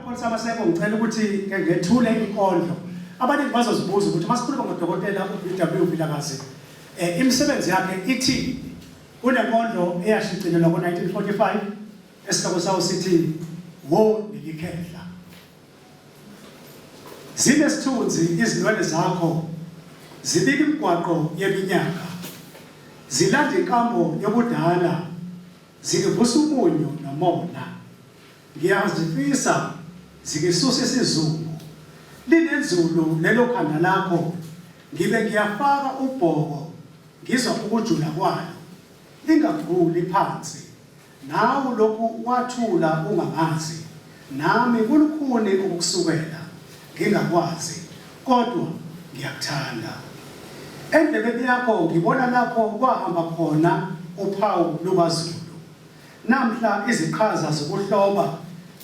Pholisa Maseko, ngicela ukuthi ke ngethule inkondlo. Abaningi bazozibuza ukuthi masikhuluma ngodokotela uBW Vilakazi, imisebenzi yakhe ithini? Kunenkondlo eyashicilelwa ngo-1945 esihloko sawo sithi Wo Lelikhehla. Zinesithunzi izinwele zakho, zibika imigwaqo yeminyaka, zilanda inkambo yobudala, zingivusa umunyu nomona. Ngiyazifisa zingisusa isizungu, linenzulu lelo khanda lakho, ngibe ngiyafaka ubhoko ngizwa ukujula kwalo, lingaguli phansi. Nawe ulokhu wathula ungangazi, nami kulukhuni ukukusukela ngingakwazi, kodwa ngiyakuthanda. Endlebeni yakho ngibona lapho kwahamba khona uphawu lukaZulu. Namhla iziqhaza zokuhloba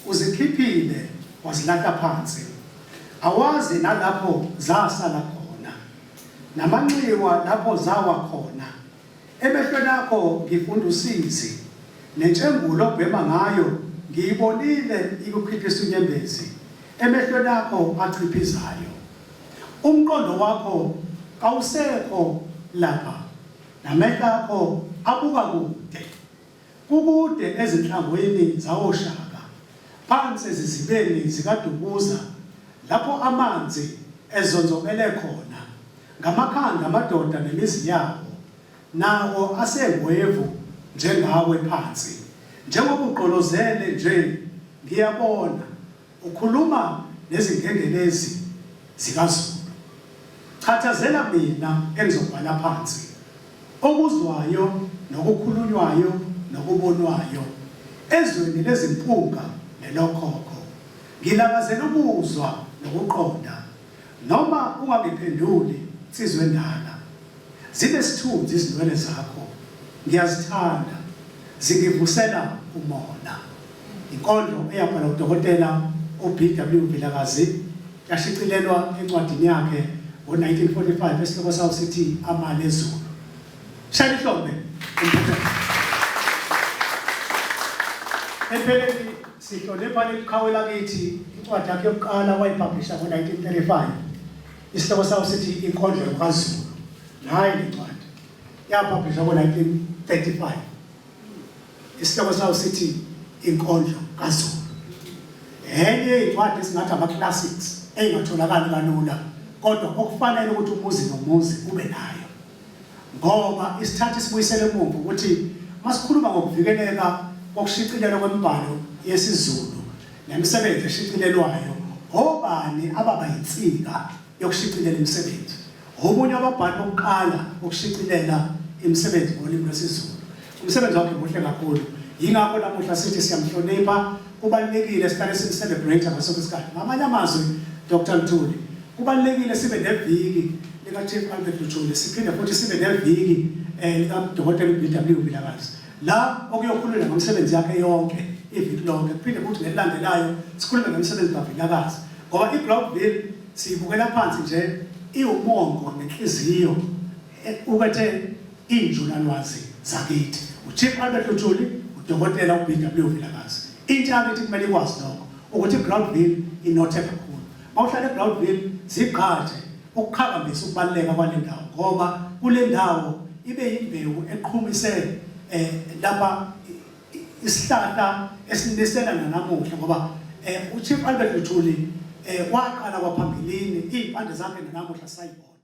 uzikhiphile wazilahla phansi. Awazi nalapho zasala khona. Namanxiwa lapho zawa khona. Emehlweni akho ngifunda usizi. Nentshengulo obhema ngayo ngiyibonile ikukhiphisa unyembezi emehlweni akho achiphizayo. Umqondo wakho kawusekho lapha. Namehlo akho abuka kude. Kukude ezinhlangwini zawoShaka, phansi ezizibeni zikaDukuza, lapho amanzi ezonzobele khona, ngamakhanda amadoda nemizi yawo, nawo asengwevu njengawe phansi. Njengoba ugqolozele nje, ngiyabona. Ukhuluma nezingengelezi zikaZulu. Chathazela mina engizobhala phansi. Okuzwayo nokukhulunywayo nokubonwayo ezweni lezimpunga nelokhokho. Ngilangazela ukuzwa nokuqonda. Noma ungangiphenduli nsizwendala. Zinesithunzi izinwele zakho, ngiyazithanda, zingivusela umona. Inkondlo eyabhalwa uDokotela uBW Vilakazi yashicilelwa encwadini yakhe ngo-1945 esihloko sawo sithi Amali Ezulu. Shayela ihlombe umphatheli. Empeleni sihlonipha leli qhawe lakithi, incwadi yakhe yokuqala wayibhablisha ngo-1935. Isihloko sawo sithi Inkondlo kaZulu. Nayi le ncwadi yaphabhlishwa ngo-1935. Isihloko sawo sithi Inkondlo kaZulu. Enye yezincwadi esingathi ama-classics ey'ngatholakali kalula kodwa okufanele ukuthi umuzi nomuzi ube nayo ngoba isithatha isibuyisele emuva ukuthi masikhuluma ngokuvikeleka kokushicilelwa kwemibhalo yesiZulu nemisebenzi eshicilelwayo, obani ababa yinsika yokushicilela imisebenzi? Omunye wababhali bokuqala ukushicilela imisebenzi ngolimi lwesiZulu. Umsebenzi wakhe muhle kakhulu, yingakho namuhla sithi siyamhlonipha. Kubalulekile sihlale simcelebrate ngaso sonke isikhathi. Ngamanye amazwi, Dr Luthuli, kubalulekile sibe neviki lika-Chief Albert Luthuli, siphinde futhi sibe neviki likaDokotela u-BW Vilakazi, la okuyokhulunywa ngemisebenzi yakhe yonke iviki lonke, kuphinde futhi ngelilandelayo sikhulume ngemisebenzi kaVilakazi, ngoba i-Groutville siyibukela phansi nje, iwumongo nenhliziyo ukethe injulalwazi zakithi, uChief Albert Luthuli, uDokotela uBW Vilakazi. Intsha yakithi kumele ikwazi lokho ukuthi iGroutville inothe kakhulu. Mawuhlala eGroutville zigqaje ukuqhakambisa ukubaluleka kwale ndawo, ngoba kule ndawo ibe yimbewu eqhumise lapha isihlahla esinisela nanamuhla, ngoba uChief Albert Luthuli waqala kwaphambilini, iy'mpande zakhe nanamuhla sayibona.